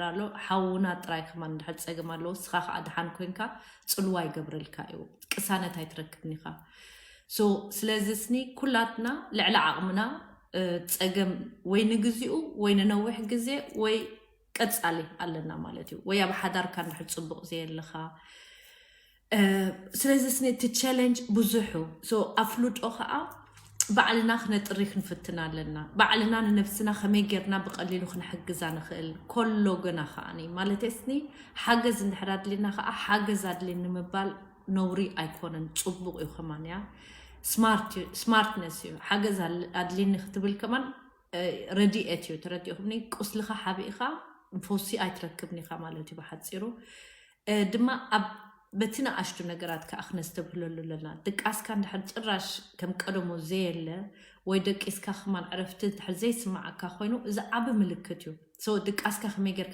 ኣሎ። ሓውና ጥራይ ከማን እንድሕር ፀገም ኣለዎ፣ ንስኻ ከዓ ደሓን ኮይንካ ፅልዋ ይገብረልካ እዩ። ቅሳነት ኣይትረክብን ኢኻ። So ስለዚ ስኒ ኩላትና ልዕሊ ዓቕምና እ፣ ፀገም ወይ ንግዚኡ ወይ ንነዊሕ ግዜ ወይ ቀፃሊ ኣለና ማለት እዩ። ወይ ኣብ ሓዳርካ እንድሕር ፅቡቕ ዘየለኻ እ፣ ስለዚ ስኒ እቲ ቻለንጅ ብዙሑ። So ኣፍልጦ ከዓ ባዕልና ክነጥሪ ክንፍትን ኣለና። ባዕልና ንነብስና ከመይ ጌርና ብቐሊሉ ክንሕግዛ ንኽእል ኮሎ ገና ከዓኒ ማለት ስኒ ሓገዝ እንድሕር ኣድልና ከዓ ሓገዝ ኣድልኒ ምባል ነውሪ ኣይኮነን፣ ፅቡቕ እዩ ከማን እያ። ስማርትነስ እዩ። ሓገዝ ኣል- ኣድልኒ ክትብል ከማን እ፣ ረድኤት እዩ። ተረዲእኹምኒ? ቁስልኻ ሓቢእኻ ፈውሲ ኣይትረክብን ኢኻ ማለት እዩ ብሓፂሩ። እ፣ ድማ ኣብ በቲ ንኣሽቱ ነገራት ከዓ ክነስተብህለሉ ኣለና። ድቃስካ እንድሕር ጭራሽ ከም ቀደሞ ዘየለ ወይ ደቂስካ ከማን ዕረፍቲ እንድሕር ዘይስማዓካ ኮይኑ፣ እዚ ዓቢ ምልክት እዩ። So ድቃስካ ከመይ ጌርካ